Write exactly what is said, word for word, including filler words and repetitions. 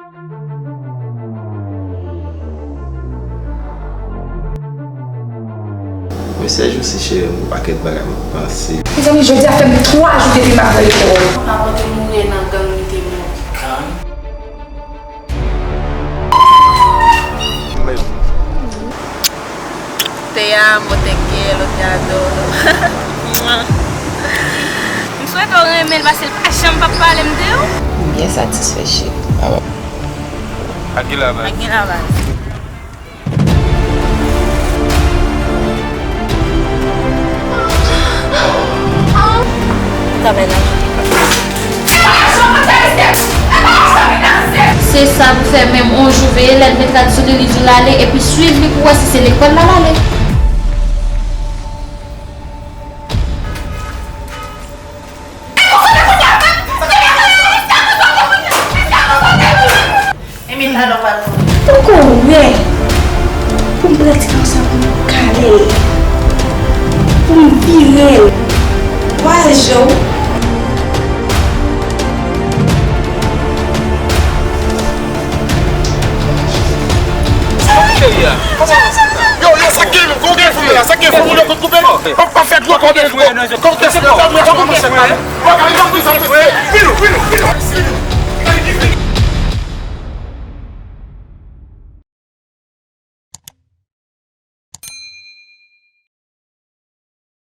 Men sèjousi, cheri, m gon pakèt bagay m ap panse. Mezanmi, jodi a fè m twa jou depi m ap rele pou ou. Avan te mouri nan gang, li te mouri. Gang? Te amo, te quiero, te adoro. M swete w renmen l, paske l pa janm p ap pale m de ou. M byen satisfè, cheri. Awa. Ak gen la baz. Ak gen la baz. Travay la. Se sa pou fè menm on jou veye lè l met rad sou li, li di l ale, epi swiv li pou wè si se lekòl l al ale. Poko wè pou m pran ti kanson pou m kale l, pou m vire l. Wè je w. Sa w ap fè a? Yo, yo, sa k gen, gon gen fou la, sa k gen fou, moun yo konn koupe. Pa, pa fè gwo kòde fou. Kòm tèt mwen, kòm tèt mwen, kòm tèt mwen. Vin, vin, vin.